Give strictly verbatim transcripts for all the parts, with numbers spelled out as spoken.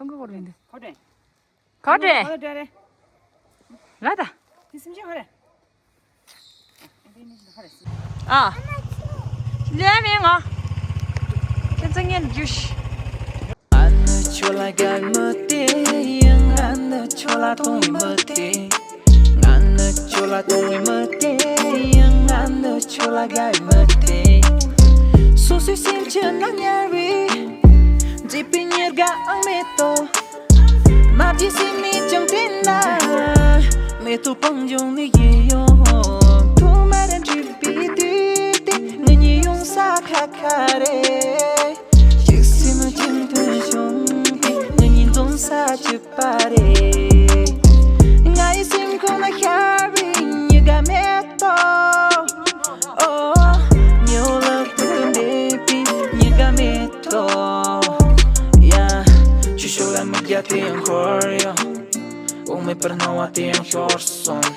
ཁོ་དྲན། ཁོ་དྲན། ཁོ་དྲན། ལ་ད། དེ་སེམས་ཅན་ཧ་རེ། ཨ། ལས་མེད་ང་། ཁྱེད་ཚང་ངན་རྒྱུ་ཤི། ང་ནི་ཁྱོད་ལ་དགའ་མི་དེ་ཡིན། ང་ནི་ཁྱོད་ལ་དུང་མི་དེ། ང་ནི་ཁྱོད་ལ་དུང་མི་དེ་ཡིན། ང་ནི་ཁྱོད་ལ་དགའ་མི་དེ། སོ་སོའི་སེམས་ཀྱི་ནང་ཉར་བའི་མཛེས་པའི་ཉེར་དགའ་ཨང་མེ་ཏོག་མ་བརྗེད་སེམས་ནས་ཀྱང་དྲན་ན། མེ་ཏོག་སྤང་ལྗོངས་ནས་ཡིད་ཡོང་ཐོག་མར་འཁྲིད་པའི་དུས་དེ། ང་གཉིས་ཡོང་ས་ཁ་ཁ་རེད། གཅིག་སེམས་ཀྱི་མཐུན་བྱུང་དེ། ང་གཉིས་འཛོམས་ས་གཅིག་པ་རེད། ང་ཡི་སེམས་ཁོང་ན་ཤར་བའི་ཉི་དགའ་མེ་ཏོག་ཨོ། ཉི་འོད་ལག་ཏུ་འདེབས་པའི་ཉི་དགའ་མེ་ཏོག་ཡ། ཁྱོད་ཕྱོགས་ལ་མིག་རྒྱ་དེ་ཡང་འཁོར་ཡོང་། འོག་མིན་པར་སྣང་བ་དེ་ཡང་ཤོར་སོང་།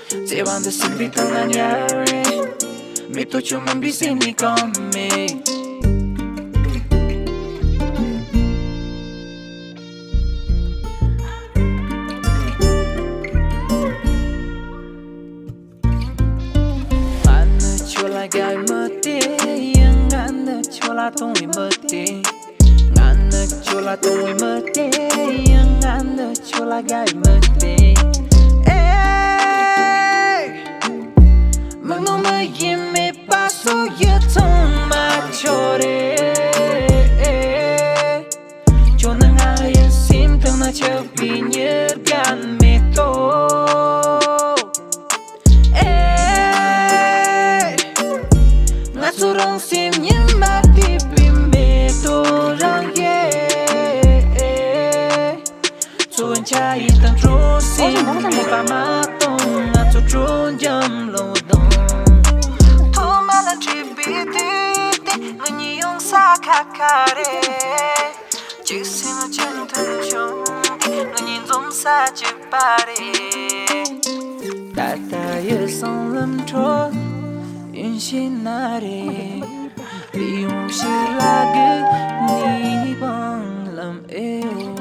བརྩེ་བ་འདི་སེམས་པའི་ཐང་ན་ཉར་རེ། མེ་ཏོག་ཆུ་མིན་པའི་སེམས་ནི་གང་མེད། ང་ནི་ཁྱོད་ལ་དགའ་བའི་མི་དེ་ཡིན། ང་ནི་ཁྱོད་ལ་དུང་བའི་མི་དེ། ང་ནི་ཁྱོད་ལ་དུང་བའི་མི་དེ་ཡིན། ང་ནི་ཁྱོད་ལ་དགའ་བའི་མི་དེ། ཨེ། མི་ནོར་མི་ཡིན་མེད་པ་སོགས་ཡིད་ཚང་མ་ཁྱོད་རེད། ཁྱོད་ནི་ང་ཡི་སེམས་གཏིང་ན་ཆགས་པའི་ཉེར་དགའ་མེ་ཏོག་ཨེ། ང་ཚོ་རང་སེམས་ཉི་མ་བརྡིབས་པའི་མེ་ཏོག་རང་ཡིན། འཚོ་བའི་འཆར་ཡིག་དང་སྤྲོ་སེམས་མེད་པ་མ་གཏོགས། ང་ཚོ་དྲོ་འཇམ་ལོ་ལྡོག་ཐོག་མ་ལ་འཁྲིད་པའི་དུས་དེ། ང་གཉིས་ཡོང་ས་ཁ་ཁ་རེད། གཅིག་སེམས་ཅན་མཐུན་བྱུང་དེ། ང་གཉིས་འཛོམས་ས་གཅིག་པ་རེད། ད་ལྟ་ཡི་སྲང་ལམ་ཁྲོད་ཡིན་ཤེས་ན་རེ། ཡོང་ཤེས་ལ་གི་ནི་བང་ལམ་ཨེ་ཡོ།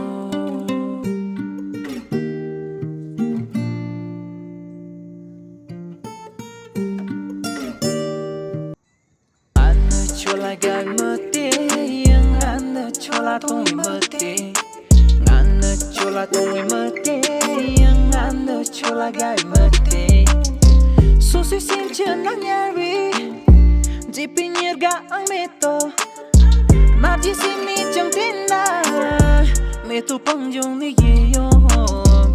ང་ནི་ཁྱོད་ལ་དགའ་མི་དེ་ཡིན། ང་ནི་ཁྱོད་ལ་དུང་བའི་མི་དེ། ང་ནི་ཁྱོད་ལ་དུང་བའི་མི་དེ་ཡིན། ང་ནི་ཁྱོད་ལ་དགའ་མི་དེ། སོ་སོའི་སེམས་ཀྱི་ནང་ཉར་བའི་མཛེས་པའི་ཉེར་དགའ་ཨང་མེ་ཏོག་མ་བརྗེད་སེམས་ནས་ཀྱང་དྲན་ན། མེ་ཏོག་སྤང་ལྗོངས་ནས་ཡིད་ཡོང་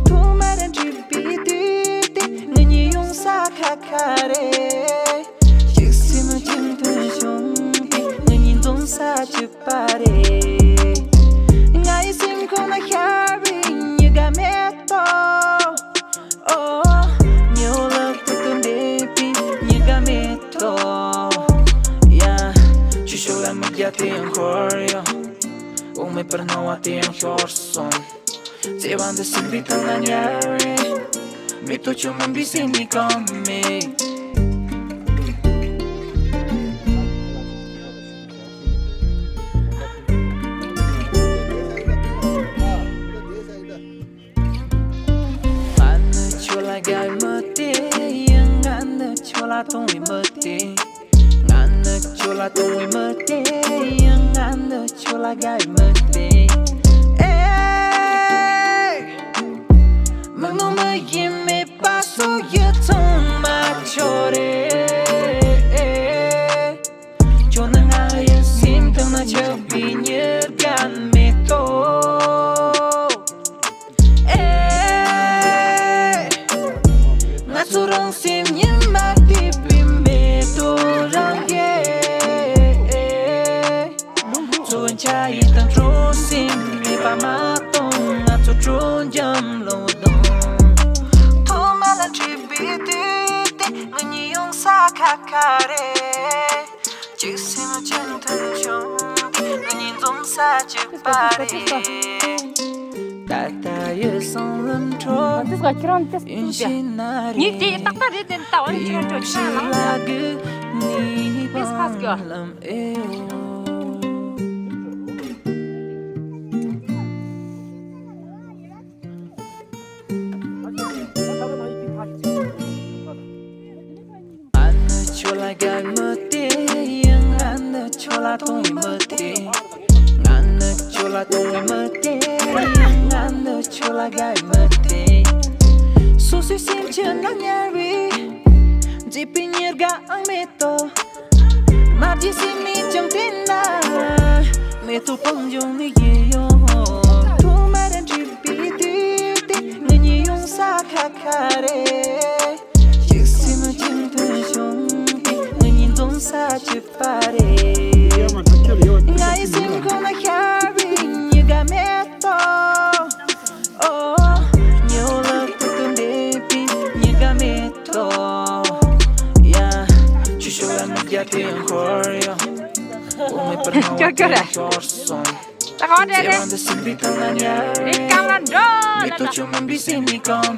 ཐོག་མར་འཁྲིད་པའི་དུས་དེ། ང་གཉིས་ཡོང་ས་ཁ་ཁ་རེད། གཅིག་སེམས་ཀྱི་མཐུན་བྱུང་དེ། ང་གཉིས་འཛོམས་ས་གཅིག་པ་རེད། ང་ཡི་སེམས་ཁོང་ན་ཤར་བའི་ཉི་དགའ་མེ་ཏོག་ཨོ། ཉི་འོད་ལག་ཏུ་འདེབས་པའི་ཉི་དགའ་མེ་ཏོག་ཡ། ཁྱོད་ཕྱོགས་ལ་མིག་རྒྱ་དེ་ཡང་འཁོར་ཡོང་། འོག་མིན་པར་སྣང་བ་དེ་ཡང་ཤོར་སོང་། བརྩེ་བ་འདི་སེམས་པའི་ཐང་ན་ཉར་རེ། མེ་ཏོག་ཆུ་མིན་པའི་སེམས་ནི་གང་མེད། ང་ནི་ཁྱོད་ལ་དགའ་མི་དེ་ཡིན། ང་ནི་ཁྱོད་ལ་དུང་བའི་མི་དེ། ང་ནི་ཁྱོད་ལ་དུང་བའི་མི་དེ་ཡིན། ང་ནི་ཁྱོད་ལ་དགའ་བའི་མི་དེ། ཨེ། མི་ནོར་མི་ཡིན་མེད་པ་སོགས་ཡིད་ཚང་མ་ཁྱོད་རེད། ཁྱོད་ནི་ང་ཡི་སེམས་གཏིང་ན་ཆགས་པའི་ཉེར་དགའ་མེ་ཏོག་ཨེ། ང་ཚོ་རང་སེམས་ཉི་མ་བརྡིབས་པའི་མེ་ཏོག་རང་ཡིན། འཚོ་བའི་འཆར་ཡིག་དང་སྤྲོ་སེམས་མེད་པ་མ་གཏོགས། ང་ཚོ་དྲོ་འཇམ་ལོ་ལྡོག་ཐོག་མ་ལ་འཁྲིད་པའི་དུས་དེ། ང་གཉིས་ཡོང་ས་ཁ་ཁ་རེད། གཅིག་སེམས་ཅན་མཐུན་བྱུང་དེ། ང་གཉིས་འཛོམས་ས་གཅིག་པ་རེད། ད་ལྟ་ཡི་སྲང་ལམ་ཁྲོད་ཡིན་ཤེས་ན་རེད། ཡོང་ཤེས་ལ་གི་ནི་བང་ལམ་ཨེ་ཡོ། མི་བསྟན། ང་ནི་ཁྱོད་ལ་དགའ་མི་བསྟན། སོ་སོའི་སེམས་ཀྱི་ནང་ཉར་བའི་མཛེས་པའི་ཉེར་དགའ་ཨང་མེད་དོ། མ་བརྗེད་སེམས་ནས་ཀྱང་བསྟན་ན། མེ་ཏོག་སྤང་ལྗོངས་ནས་རྒྱས་ཡོང་། ཐོག་མར་འགྲིག་པའི་དུས་དེ་ང་གཉིས་ཡོང་ས་ཁ་ཁ་རེད། ཡིག་སེམས་ཀྱི་མཐུན་བྱུང་སྟེ་ང་གཉིས་འཛོམས་ས་གཅིག་པ་རེད། ང་ཡི་སེམས་ཁོང་ན་ཤར་བའི་ཉི་དགའ་མེ་ཏོག་ཨོ། ཉི་འོད་ལ་བུ་དུ་འདྲེས་པའི་ཉི་དགའ་མེ་ཏོག་ཡ། ཆུ་ཤོག་ལ་མིག་བརྒྱབ་དུས་འཁོར་ཡོང་། འོ་མའི་པར་སྣང་བ་དེ་ཤོར་སོང་། ད་ག་བ་འདྲ་རེད། ཚེ་རང་དུ་སིམ་པའི་ཐང་ན་ཉལ་རེད། མིག་གང་ལ་འགྲོ་མེ་ལ་ཏོག་ཆུ་མིན་པའི་སེམས་ནི་གང་།